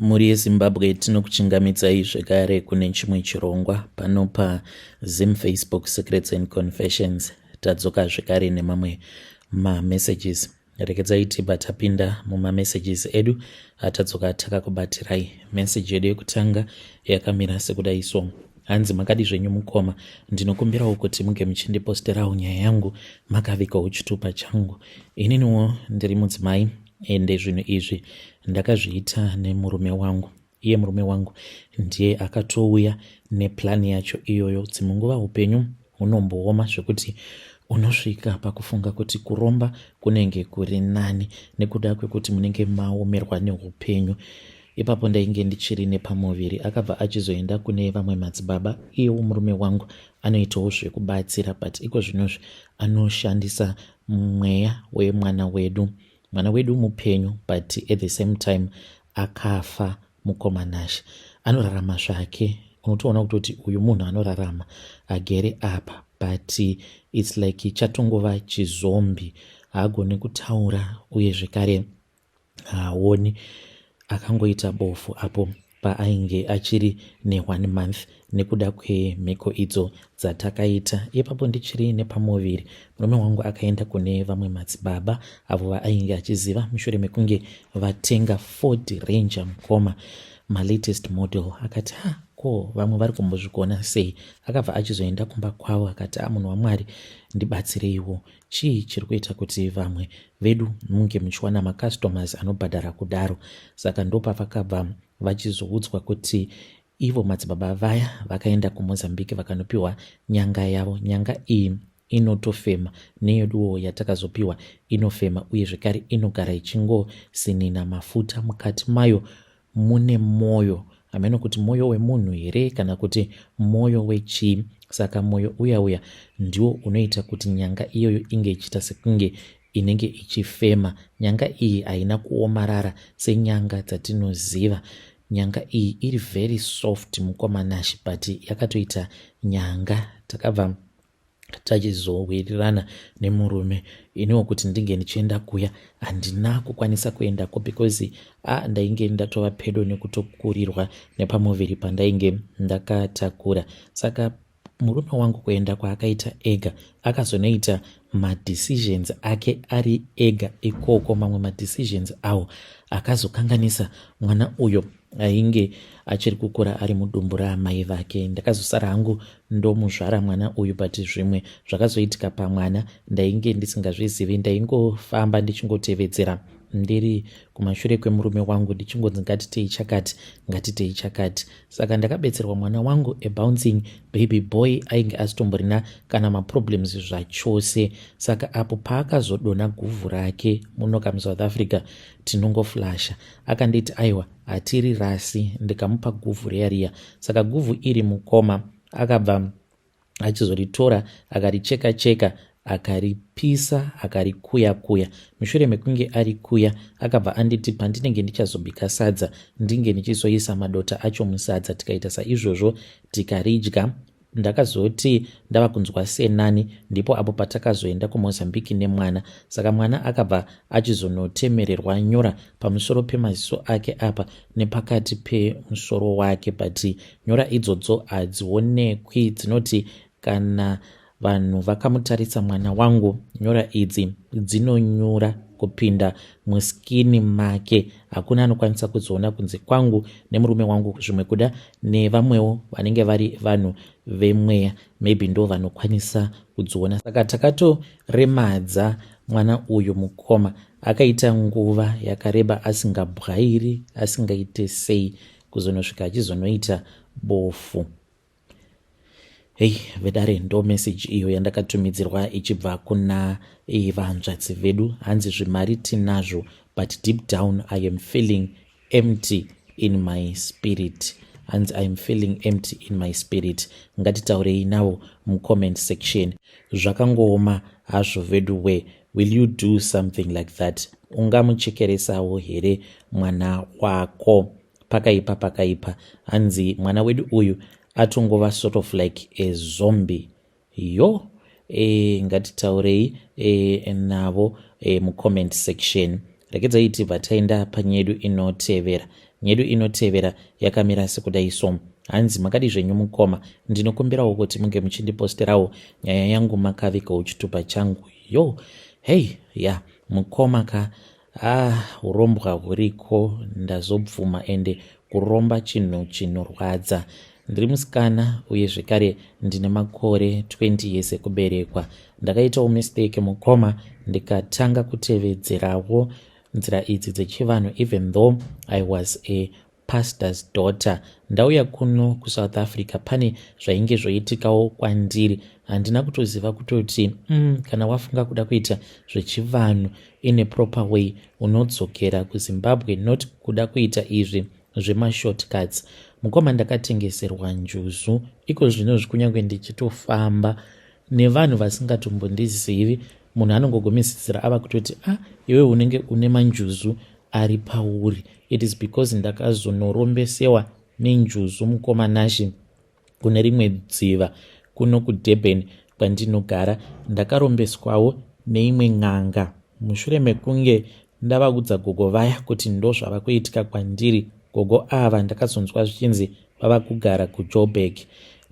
Mhuri yeZimbabwe, tinokuchingamidzai zvekare kune chimwe chirongwa pano paZim Facebook Secrets and Confessions. Tadzoka zvekare nemamwe mamessages. Regedzai tibva tapinda mumamessages edu atadzoka takakubatirai. Message yedu yekutanga yakamira sekudai so. Hanzi, makadi zvenyu mukoma? Ndinokumbirawo kuti munge muchindiposterawo nyaya yangu makavigawo chitupa changu. Ininiwo ndiri mudzimai, ende zvinhu izvi ndakazviita nemurume wangu. Iye murume wangu ndiye akatouya neplani yacho iyoyo. Dzimwe nguva upenyu hunombooma zvekuti unosvika pakufunga kuti kuromba kunenge kuri nani nekuda kwekuti munenge maomerwa neupenyu. Ipapo ndainge ndichiri nepamuviri. Akabva achizoenda kune vamwe madzibaba. Iyewo murume wangu anoitawo zvekubatsira, but iko zvinozvi anoshandisa mweya wemwana wedu. Mwana wedu mupenyu, but at the same time akafa. Mukoma Nashe, anorarama zvake, unotoona kutoti uyu munhu anorarama agere apa, but it's like chatongova chizombie. Haagoni kutaura uye zvekare haaoni. Akangoita bofu apo paainge achiri ne1 month nekuda kwemhiko idzo dzatakaita. Ipapo ndichiri nepamuviri, murume wangu akaenda kune vamwe madzibaba avo vaainge achiziva mushure mekunge vatenga Ford Ranger, mukoma, malatest model. Akati, "Ha, ko vamwe vari kumbozvigona sei?" Akabva achizoenda kumba kwavo akati, "A, munhu waMwari, ndibatsireiwo. Chii chiri kuita kuti vamwe vedu munge muchiwana macustomers anobhadhara kudaro?" Saka ndopavakabva vachizoudzwa kuti ivo madzibaba vaya vakaenda kuMozambique vakanopiwa nyanga yavo. Nyanga iyi inotofema, neyeduwo yatakazopiwa inofema, uye zvekare inogara ichingosinina mafuta. Mukati mayo mune mwoyo, hameno kuti mwoyo wemunhu here kana kuti mwoyo wechii. Saka mwoyo uya uya ndiwo unoita kuti nyanga iyoyo inge ichiita sekunge inenge ichifema. Nyanga iyi haina kuomarara senyanga dzatinoziva. Nyanga iyi iri very soft, mukoma Nashe, but yakatoita nyanga. Takabva tachizowirirana nemurume iniwo kuti ndinge ndichienda kuya. Handina kukwanisa kuendako because a ndainge ndatova pedo nekutokurirwa nepamuviri pandainge ndakatakura. Saka murume wangu kuenda kwaakaita ega, akazonoita madecisions ake ari ega ikoko. Mamwe madecisions awo akazokanganisa mwana uyo ainge achiri kukura ari mudumbu raamai vake. Ndakazosara hangu ndomuzvara mwana uyu, but zvimwe zvakazoitika pamwana ndainge ndisingazvizivi. Ndaingofamba ndichingotevedzera ndiri kumashure kwemurume wangu, ndichingonzi, "Ngatitei chakati, ngatitei chakati." Saka ndakabetserwa mwana wangu, a bouncing baby boy ainge asitomborina kana maproblems zvachose. Saka apo paakazodonha guvhu rake, munoka muSouth Africa tinongoflasha, akanditi, "Aiwa, hatiri rasi." Ndikamupa guvhu riya riya. Saka guvhu iri, mukoma, akabva achizoritora, akaricheka cheka, akaripisa, akarikuya kuya. Mushure mekunge arikuya, akabva anditi pandinenge ndichazobika sadza ndinge ndichizoisa madota acho musadza. Tikaita saizvozvo, tikaridya. Ndakazoti ndava kunzwa senani, ndipo apo patakazoenda kuMozambique nemwana. Saka mwana akabva achizonotemererwa nyora pamusoro pemaziso ake apa nepakati pemusoro wake, but nyora idzodzo hadzionekwi. Dzinoti kana vanhu vakamutarisa mwana wangu, nyora idzi dzinonyura kupinda muskin make. Hakuna anokwanisa kudziona kunze kwangu nemurume wangu, zvimwe kuda nevamwewo vanenge vari vanhu vemweya, maybe ndo vanokwanisa kudziona. Saka takatoremadza mwana uyu, mukoma. Akaita nguva yakareba asingabwairi, asingaite sei, kuzonosvika achizonoita bofu. Hei vedare, ndo message iyo yandakatumidzirwa ichibva kuna vanzvadzi vedu. Hanzi, "Zvimari tinazvo, but deep down I am feeling empty in my spirit." Hanzi, "I am feeling empty in my spirit." Ngatitaurei navo mucomment section. Zvakangooma hazvo vedu we. Will you do something like that? Ungamuchekeresawo here mwana wako? Pakaipa, pakaipa. Hanzi mwana wedu uyu atongova sort of like a zombie yo. Ngatitaurei navo mucomment section. Regedzai tibva taenda panyedu inotevera. Nyedu inotevera yakamira sekudai so. Hanzi makadi zvenyu mukoma, ndinokumbirawo kuti munge muchindiposterawo nyaya yangu makavigawo chitupa changu. Yo, hey, ya mukoma ka, ah, urombwa huriko ndazobvuma ende kuromba chinhu chinorwadza. Ndiri musikana uye zvekare ndine makore 20 years ekuberekwa. Ndakaitawo mistake mukoma ndikatanga kutevedzerawo nzira idzi dzechivanhu even though I was a pastor's daughter. Ndauya kuno kuSouth Africa pane zvainge zvoitikawo kwandiri. Handina kutoziva kutoti kana wafunga kuda kuita zvechivanhu in a proper way unodzokera kuZimbabwe not kuda kuita izvi zvemashortcuts. Mukoma ndakatengeserwa njuzu iko zvinozvi kunyange ndichitofamba nevanhu vasingatombondizivi munhu anongogumisira ava kutoti ah iwe unenge une manjuzu ari pauri. It is because ndakazonorombesewa nenjuzu mukoma Nashi kune rimwe dziva kuno kuDurban kwandinogara. Ndakarombeswawo neimwe n'anga mushure mekunge ndavaudza gogo vaya kuti ndozvava kuitika kwandiri. Gogo ava ndakazonzwa zvichinzi vava kugara kuJoburg.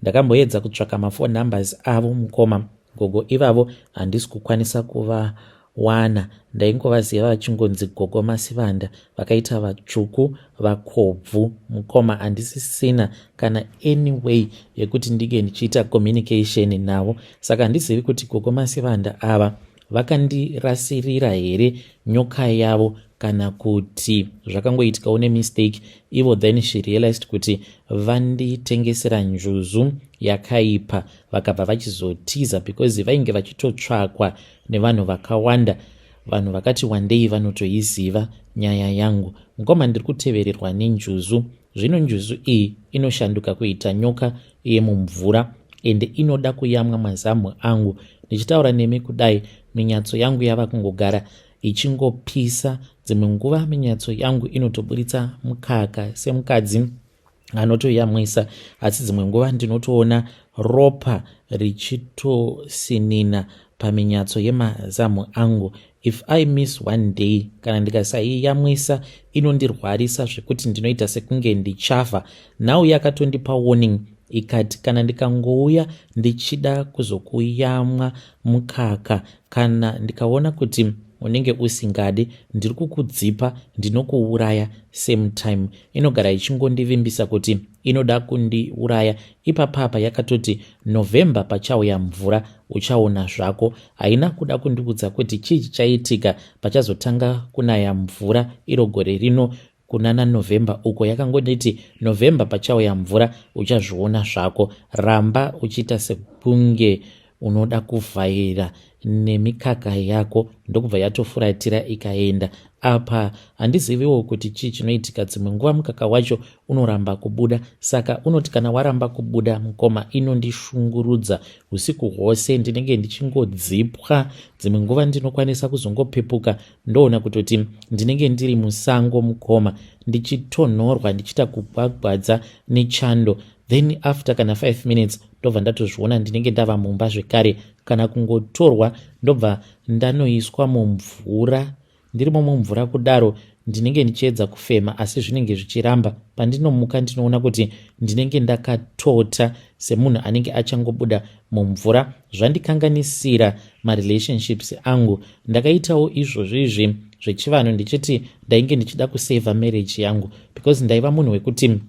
Ndakamboedza kutsvaka mafone numbers avo mukoma, gogo ivavo handisi kukwanisa kuvawana. Ndaingovaziva vachingonzi gogo Masivanda, vakaita vatsvuku vakobvu. Mukoma handisisina kana any way yekuti ndinge ndichiita communication navo, saka handizivi kuti gogo Masivanda ava vakandirasirira here nyoka yavo kana kuti zvakangoitikawo nemistake ivo. Then she realized kuti vanditengesera njuzu yakaipa, vakabva vachizotiza because vainge vachitotsvakwa nevanhu vakawanda. Vanhu vakati wandei vanotoiziva nyaya yangu. Mukoma, ndiri kutevererwa nenjuzu. Zvino njuzu iyi inoshanduka kuita nyoka yemumvura ende inoda kuyamwa mazamu angu. Ndichitaura nemi kudai, minyatso yangu yava kungogara ichingopisa. Dzimwe nguva minyatso yangu inotoburitsa mukaka semukadzi anotoyamwisa, asi dzimwe nguva ndinotoona ropa richitosinina paminyatso yemazamu angu. If I miss one day, kana ndikasaiyamwisa, inondirwarisa zvekuti ndinoita sekunge ndichafa. Now yakatondipa warning ikati kana ndikangouya ndichida kuzokuyamwa mukaka, kana ndikaona kuti unenge usingadi, ndiri kukudzipa, ndinokuuraya same time. Inogara ichingondivimbisa kuti inoda kundiuraya. Ipapapa yakatoti November pachauya mvura uchaona zvako. Haina kuda kundiudza kuti chii chichaitika pachazotanga kunaya mvura iro gore rino kunana November uko. Yakangonditi November pachauya mvura uchazviona zvako, ramba uchiita sekunge unoda kuvhaira nemikaka yako. Ndokubva yatofuratira ikaenda. Apa handiziviwo kuti chii chinoitika. Dzimwe nguva mukaka wacho unoramba kubuda, saka unoti kana waramba kubuda mukoma, inondishungurudza usiku hwose, ndinenge ndichingodzipwa. Dzimwe nguva ndinokwanisa kuzongopepuka ndoona kutoti ndinenge ndiri musango mukoma, ndichitonhorwa, ndichiita kugwagwadza nechando. Then after kana 5 minutes ndobva ndatozviona ndinenge ndava mumba zvekare, kana kungotorwa ndobva ndanoiswa mumvura. Ndirimo mumvura kudaro ndinenge ndichiedza kufema asi zvinenge zvichiramba. Pandinomuka ndinoona kuti ndinenge ndakatota semunhu anenge achangobuda mumvura. Zvandikanganisira marelationships angu. Ndakaitawo izvozvo izvi zvechivanhu ndichiti ndainge ndichida kusevha marriage yangu because ndaiva munhu wekuti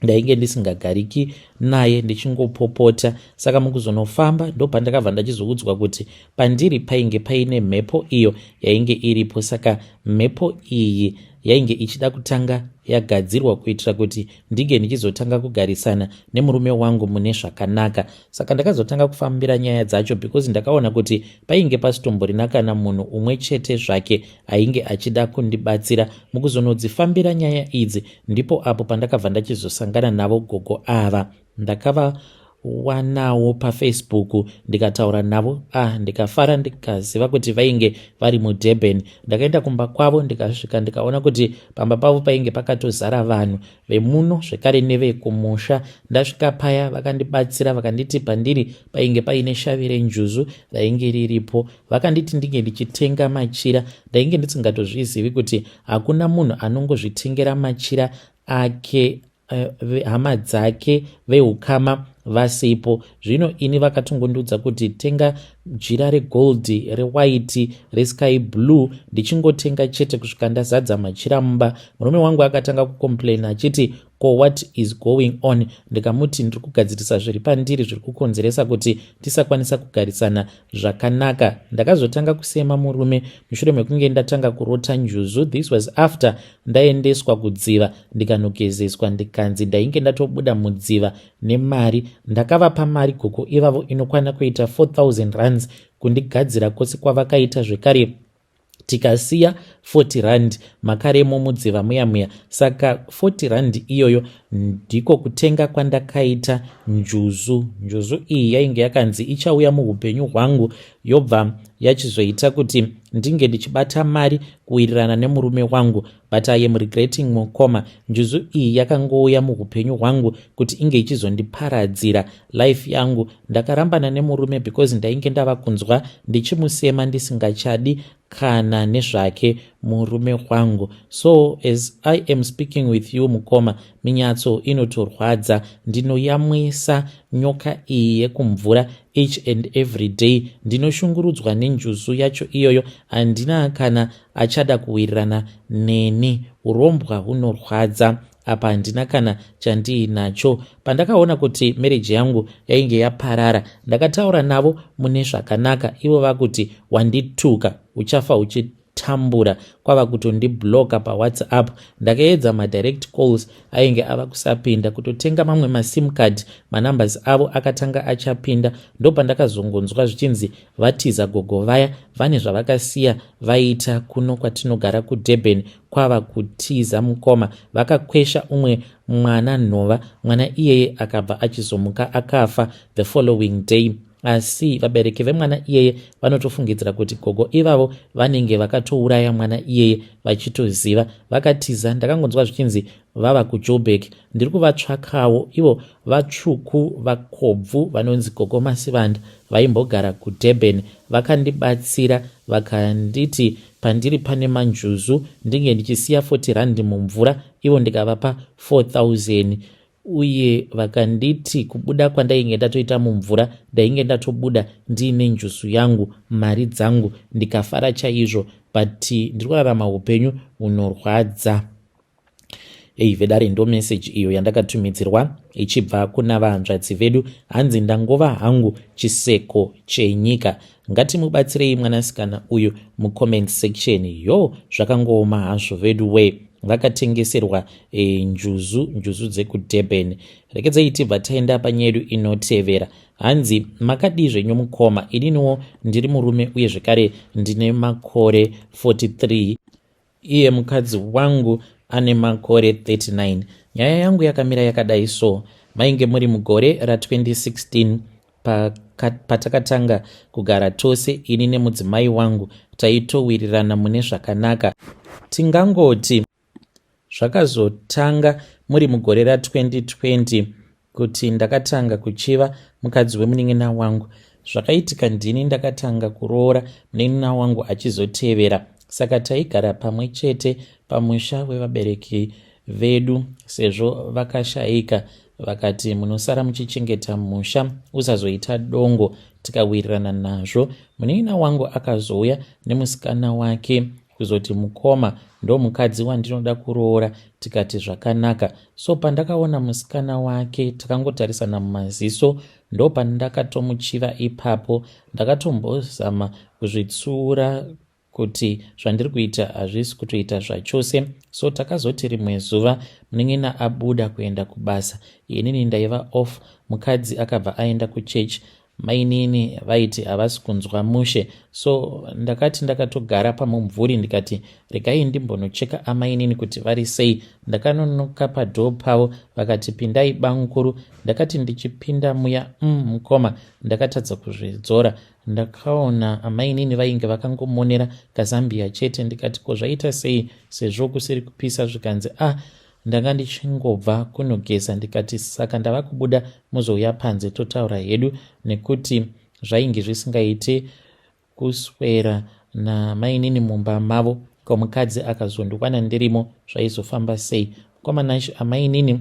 ndainge ndisingagariki naye, ndichingopopota. Saka mukuzonofamba ndopandakabva ndachizoudzwa kuti pandiri painge paine mhepo iyo yainge iripo, saka mhepo iyi yainge ichida kutanga yagadzirwa kuitira kuti ndinge ndichizotanga kugarisana nemurume wangu mune zvakanaka. Saka ndakazotanga kufambira nyaya dzacho because ndakaona kuti painge pasitomborina kana munhu umwe chete zvake ainge achida kundibatsira. Mukuzonodzifambira nyaya idzi ndipo apo pandakabva ndachizosangana navo gogo ava. Ndakavawanawo paFacebook ndikataura navo, ah, ndikafara, ndikaziva kuti vainge vari muDurban. Ndakaenda kumba kwavo, ndikasvika ndikaona kuti pamba pavo painge pakatozara vanhu vemuno zvekare nevekumusha. Ndasvika paya vakandibatsira, vakanditi pandiri painge paine shavi renjuzu rainge riripo. Vakanditi ndinge ndichitenga machira. Ndainge ndisingatozvizivi kuti hakuna munhu anongozvitengera machira. ake eh, hama dzake veukama vasipo. Zvino ini vakatongondiudza kuti tenga jira regold, rewhite, resky blue. Ndichingotenga chete kusvika ndazadza machira mumba, murume wangu akatanga kucomplaina achiti, "Ko what is going on?" Ndikamuti ndiri kugadzirisa zviri pandiri zviri kukonzeresa kuti tisakwanisa kugarisana zvakanaka. Ndakazotanga kusema murume mushure mekunge ndatanga kurota njuzu. This was after ndaendeswa kudziva ndikanogezeswa, ndikanzi ndainge ndatobuda mudziva nemari. Ndakavapa mari gogo ivavo inokwana kuita 4000 rands kundigadzira kwose kwavakaita. Zvekare tikasiya 40 rand makaremo mudziva muya muya. Saka 40 rand iyoyo ndiko kutenga kwandakaita njuzu. Njuzu iyi yainge yakanzi ichauya muupenyu hwangu, yobva yachizoita kuti ndinge ndichibata mari kuwirirana nemurume wangu, but I am regretting, mukoma. Njuzu iyi yakangouya muupenyu hwangu kuti inge ichizondiparadzira life yangu. Ndakarambana nemurume because ndainge ndava kunzwa ndichimusema, ndisingachadi kana nezvake murume wangu. So as I am speaking with you, mukoma, minyatso inotorwadza. Ndinoyamwisa nyoka iyi yekumvura each and every day. Ndinoshungurudzwa nenjuzu yacho iyoyo. Handina kana achada kuwirirana neni. Urombwa hunorwadza. Apa handina kana chandiinacho. Pandakaona kuti marriage yangu yainge yaparara, ndakataura navo mune zvakanaka. Ivo vakuti, "Wandituka, uchafa uchitambura." Kwava kutondibloka paWhatsApp. Ndakaedza madirect calls, ainge ava kusapinda. Kutotenga mamwe masim card, manumbers avo akatanga achapinda. Ndopandakazongonzwa zvichinzi vatiza gogo vaya, vane zvavakasiya vaita kuno kwatinogara kuDurban. Kwava kutiza, mukoma. Vakakwesha umwe mwana nhova. Mwana iyeye akabva achizomuka akafa the following day, asi vabereki vemwana iyeye vanotofungidzira kuti gogo ivavo vanenge vakatouraya mwana iyeye vachitoziva. Vakatiza. Ndakangonzwa zvichinzi vava kuJoburg. Ndiri kuvatsvakawo ivo vatsvuku vakobvu vanonzi Gogo Masivanda, vaimbogara kuDurban. Vakandibatsira, vakanditi pandiri pane manjuzu, ndinge ndichisiya 40 rand mumvura, ivo ndikavapa 4000. Uye vakanditi kubuda kwandainge ndatoita mumvura, ndainge ndatobuda ndiine njuzu yangu, mari dzangu. Ndikafara chaizvo, but ndiri kurarama upenyu hunorwadza. Ei vedare, ndo meseji iyo yandakatumidzirwa ichibva kuna vahanzvadzi vedu. Hanzi, "Ndangova hangu chiseko chenyika." Ngatimubatsirei mwanasikana uyu mucomment section. Yo, zvakangooma hazvo vedu we. Vakatengeserwa njuzu, njuzu dzekuDurban. Rekedzai tibva taenda panyaya yedu inotevera. Hanzi, "Makadii zvenyu mukoma? Ininiwo ndiri murume uye zvekare ndine makore 43. Iye mukadzi wangu ane makore 39. Nyaya yangu yakamira yakadai. So mainge muri mugore ra2016 patakatanga kugara tose ini nemudzimai wangu. Taitowirirana mune zvakanaka. Tingangoti zvakazotanga muri mugore ra2020 kuti ndakatanga kuchiva mukadzi wemunin'ina wangu. Zvakaitika, ndini ndakatanga kuroora, munin'ina wangu achizotevera. Saka taigara pamwe chete pamusha wevabereki vedu sezvo vakashayika. Vakati munosara muchichengeta musha usazoita dongo, tikawirirana nazvo. Munin'ina wangu akazouya nemusikana wake kuzoti, 'Mukoma, ndo mukadzi wandinoda kuroora.' Tikati zvakanaka. So pandakaona musikana wake, takangotarisana mumaziso, ndo pandakatomuchiva ipapo. Ndakatombozama kuzvitsura kuti zvandiri kuita hazvisi kutoita zvachose. So takazoti rimwe zuva munin'ina abuda kuenda kubasa, inini ndaiva off, mukadzi akabva aenda kuchechi. Mainini vaiti havasi kunzwa mushe, so ndakati ndakatogara pamumvuri, ndikati regai ndimbonocheka amainini kuti vari sei. Ndakanonoka padoor pavo, vakati, 'Pindai, bamukuru.' Ndakati ndichipinda muya, mukoma, ndakatadza kuzvidzora. Ndakaona amainini vainge vakangomonera kazambia chete. Ndikati, 'Ko zvaita sei sezvo kusiri kupisa?' Zvikanzi, 'Ah, ndanga ndichingobva kunogeza.' Ndikati, 'Saka ndava kubuda, muzouya panze totaura hedu,' nekuti zvainge zvisingaite kuswera namainini mumba mavo. Ko mukadzi akazondikwana ndirimo, zvaizofamba sei? Mukoma Nash, amainini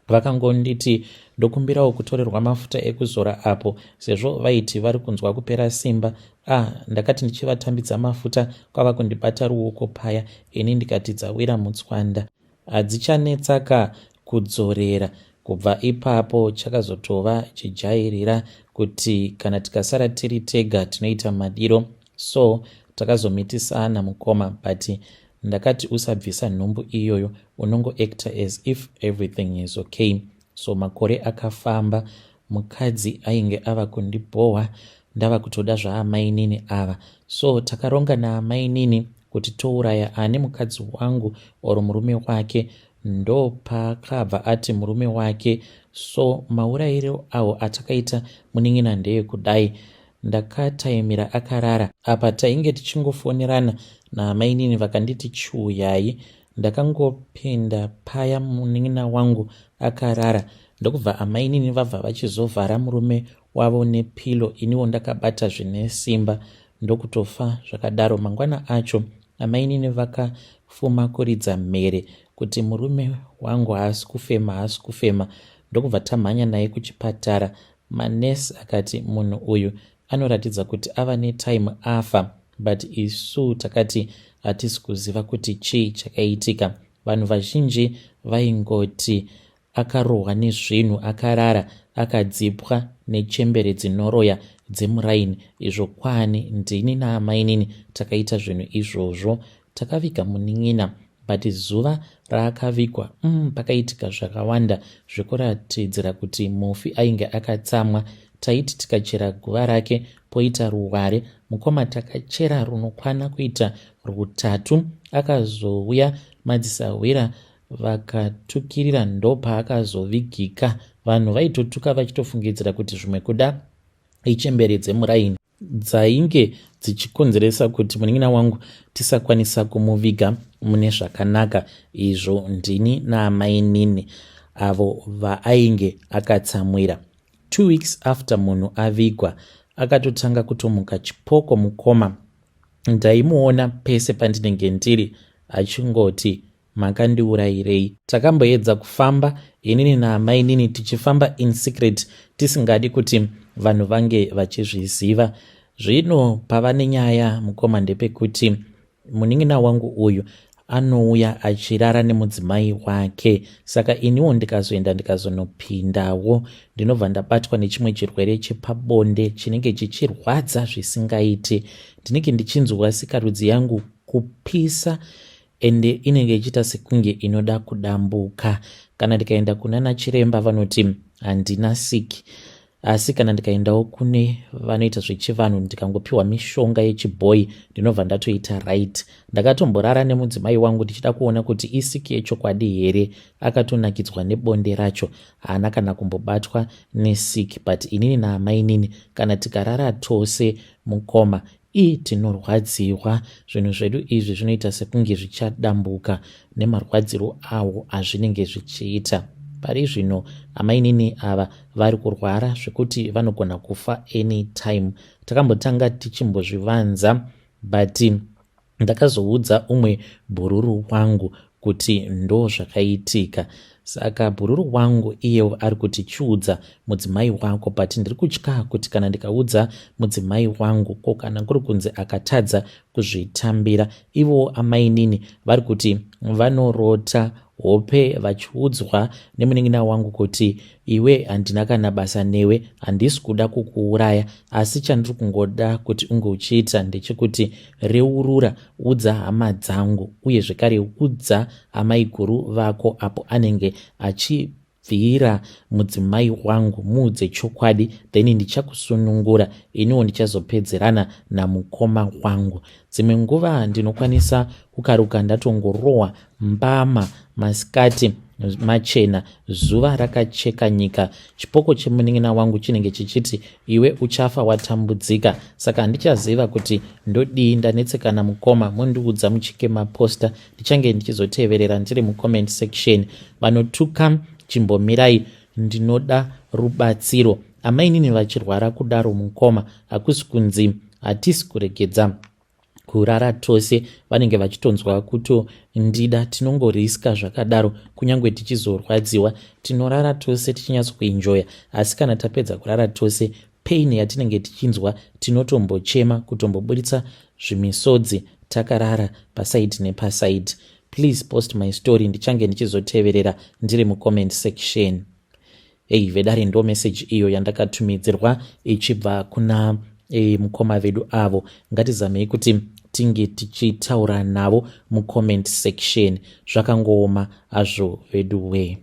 vakangonditi ndokumbirawo kutorerwa mafuta ekuzora apo sezvo vaiti vari kunzwa kupera simba. Ah, ndakati ndichivatambidza mafuta kwava kundibata ruoko paya ini ndikati dzawira mutswanda. Hadzichanetsaka kudzorera. Kubva ipapo chakazotova chijairira kuti kana tikasara tiri tega tinoita madiro. So takazomitisana mukoma but ndakati usabvisa nhumbu iyoyo unongo actor as if everything is okay. So makore akafamba mukadzi ainge ava kundibhohwa ndava kutoda zvaamainini ava. So takaronga naamainini kuti touraya ani mukadzi wangu or murume wake ndopakabva ati murume wake so maurayiro awo atakaita munin'ina ndeyekudai ndakataimira akarara apa tainge tichingofonerana naamainini vakanditi chiuyai ndakangopinda paya munin'ina wangu akarara ndokubva amainini vabva vachizovhara murume wavo nepilo iniwo ndakabata zvine simba ndokutofa zvakadaro. Mangwana acho amainini vakafuma kuridza mhere kuti murume wangu haasi kufema haasi kufema ndokubva tamhanya naye kuchipatara. Manurse akati munhu uyu anoratidza kuti ava netime afa but isu takati hatisi kuziva kuti chii chakaitika. Vanhu vazhinji vaingoti Akarohwa nezvinhu akarara akadzipwa nechembere dzinoroya dzemuraini izvo kwaani ndini naamainini takaita zvinhu izvozvo. Takaviga munin'ina but zuva raakavigwa umm pakaitika zvakawanda zvekuratidzira kuti mufi ainge akatsamwa. Taiti tikachera guva rake poita ruware mukoma takachera runokwana kuita rwutatu akazouya madzisahwira Vakatukirira ndopaakazovigika. Vanhu vaitotuka vachitofungidzira kuti zvimwe kuda ichembere dzemuraini dzainge dzichikonzeresa kuti munin'ina wangu tisakwanisa kumuviga mune zvakanaka izvo ndini naamainini avo vaainge akatsamwira. Two weeks after munhu avigwa akatotanga kutomuka chipoko mukoma. Ndaimuona pese pandinenge ndiri achingoti makandiurairei. Takamboedza kufamba inini naamainini tichifamba in secret tisingadi kuti vanhu vange vachizviziva. Zvino pava nenyaya mukoma ndepekuti munin'ina wangu uyu anouya achirara nemudzimai wake saka iniwo ndikazoenda ndikazonopindawo ndinobva ndabatwa nechimwe chirwere chepabonde chinenge chichirwadza zvisingaiti ndinenge ndichinzwa sikarudzi yangu kupisa ende inenge ichiita sekunge inoda kudambuka. Kana ndikaenda kunana chiremba vanoti handina sick asi kana ndikaendawo kune vanoita zvechivanhu ndikangopiwa mishonga yechibhoyi ndinobva ndatoita right. Ndakatomborara nemudzimai wangu ndichida kuona kuti isiki yechokwadi here akatonakidzwa nebonde racho haana kana kumbobatwa nesiki but inini naamainini kana tikarara tose mukoma Ii tinorwadziwa zvinhu zvedu izvi zvinoita sekunge zvichadambuka nemarwadziro awo azvinenge zvichiita. Pari zvino amainini ava vari kurwara zvekuti vanogona kufa anytime. Takambotanga tichimbozvivanza but ndakazoudza umwe bhururu wangu kuti ndozvakaitika saka bhururu wangu iyewo ari kuti chiudza mudzimai wako but ndiri kutya kuti kana ndikaudza mudzimai wangu ko kana kuri kunzi akatadza kuzvitambira ivowo amainini vari kuti vanorota hope vachiudzwa nemunin'ina wangu kuti iwe handina kana basa newe handisi kuda kukuuraya asi chandiri kungoda kuti unge uchiita ndechekuti reurura udza hama dzangu uye zvekare udza amaiguru vako apo anenge achibvira mudzimai wangu muudze chokwadi then ndichakusunungura iniwo ndichazopedzerana namukoma wangu dzimwe nguva ndinokwanisa kukaruka ndatongorohwa mbama masikati machena zuva rakacheka nyika chipoko chemunin'ina wangu chinenge chichiti iwe uchafa watambudzika saka handichaziva kuti ndodii ndanetsekana mukoma mondiudza muchike maposta ndichange ndichizoteverera ndiri mucomment section vanotuka chimbomirai ndinoda rubatsiro amainini vachirwara kudaro mukoma hakusi kunzi hatisi kuregedza. Kurara tose vanenge vachitonzwa kutondida. Tinongoriska zvakadaro kunyange tichizorwadziwa. Tinorara tose tichinyatso kuenjoya, asi kana tapedza kurara tose, pain yatinenge tichinzwa, tinotombochema, kutomboburitsa zvimisodzi takarara pasaidi nepasaidi. Please post my story, ndichange ndichizoteverera ndiri mucomment section. Ei vedare, ndo message iyo yandakatumidzirwa ichibva kuna mukoma vedu avo. Ngatizamei kuti tinge tichitaura navo mucomment section. Zvakangooma hazvo vedu wee.